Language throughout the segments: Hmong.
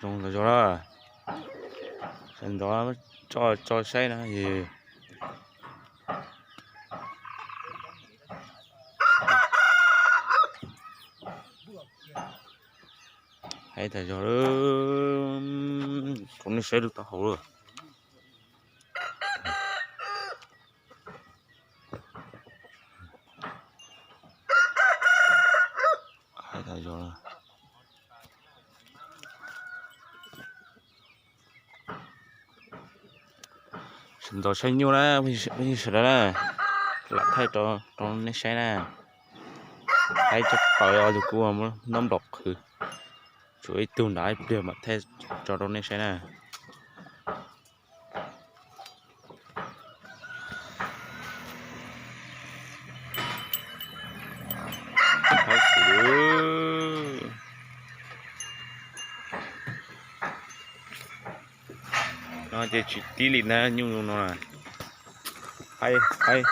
Zoo tas zog na. Sawv ntxov tso tso saib na. Haib tas zog, rau nej saib lub taub hau lawm. Haib tas zog. Sawv ntxov saib nyuj na, phooj ywg sawv daws na, lam thaij rau nej saib na. Haib tshaj plaws os, tus kuj muab noj nplom qhwv. Tshuav ib tug nrad, ib pliag mam thaij tso rau nej saib na. No ces tsis tib li na, nyuj no. Haib, haib.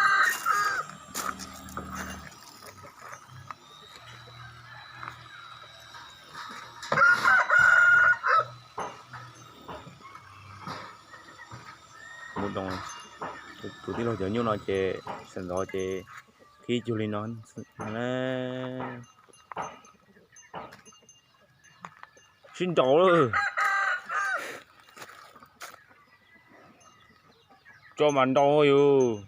Tus tij laug cov nyuj no ces sawv ntxov ces qhib cuag li no. Sib nraus lawm. Tso mas nraus yus.